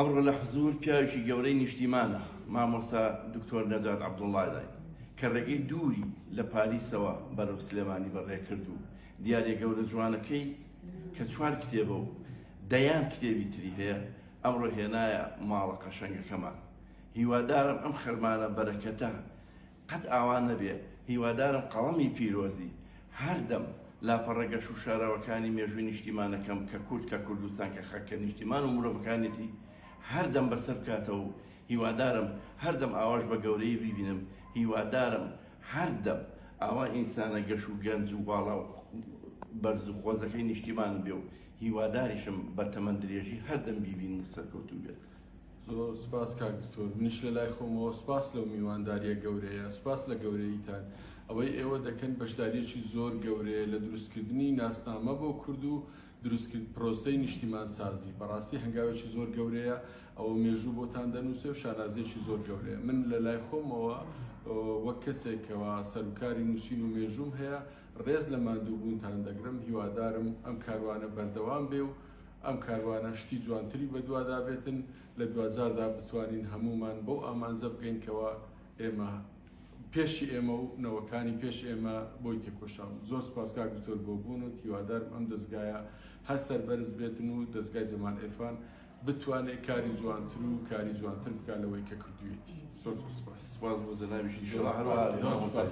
ئەمڕۆ لە حزوور پیاوێکی گەورەی نیشتیمانە، مامۆستا دکتۆر نەجات عەبدوڵڵادای، کە ڕێگەی دووری لە پاریسەوە بەرەو سلێمانی بەڕێ کرد و دیاریە گەورە جوانەکەی کە چوار کتێبە و دەیان کتێبی تری هەیە، ئەمڕۆ هێنایە ماڵە قەشەنگەکەمان. هیوادارم ئەم خەرمانە بەرەکەتە قەت ئاوا نەبێ، هیوادارم قەڵەمی پیرۆزی هەردەم لاپەڕە گەش و شاراوەکانی مێژووی نیشتیمانەکەم کە کورد کە کوردستان کە خاک کە نیشتیمان و مرۆڤەکانێتی هەردەم بەسەر بکاتەوە و هیوادارم هەردەم ئاواش بە گەورەیی بیبینم هیوادارم هەردەم ئاوا ئینسانە گەش و گەنج و باڵا و بەرز و قۆزەکەی نیشتیمانم بێ و هیواداریشم بە تەمەن درێژی هەردەم بیبینم و سەرکەوتوو بێت. زۆر سوپاس کاک دکتۆر، منیش لە لای خۆمەوە سوپاس لەو میوانداریە گەورەیە، سوپاس لە گەورەییتان. ئەوەی ئێوە دەکەن بەشداریەکی زۆر گەورەیە لە دروستکردنی ناسنامە بۆ کورد و دروستکرد پرۆسەی نیشتیمانسازی. بەڕاستی هەنگاوێکی زۆر گەورەیە، ئەوە مێژوو بۆتان دەنووسێ و شانازیەکی زۆر گەورەیە. من لە لای خۆمەوە وەک کەسێک کەوا سەروکاری نووسین و مێژووم هەیە، ڕێز لە ماندووبوونتان دەگرم، هیوادارم ئەم کاروانە بەردەوام بێ و ئەم کاروانە شتی جوانتری بەدوادا بێتن، لە دواجاردا بتوانین هەموومان بەو ئامانجە بگەین کەوا ئێمە پێشی ئێمە و نەوەکانی پێش ئێمە بۆی تێکۆشاون. زۆر سوپاس کاک دکتۆر بۆ بوونت، هیوادارم ئەم دەزگایە هەر سەربەرز بێتن و دەزگای جەمال عیرفان بتوانێت کاری جوانتر و کاری جوانتر بکات لەوەی کە کردوویەتی. زۆر زۆر سوپاس. سوپاس بۆ جەنابیشی. ئیشەڵا هەروەها زۆر سوپاس.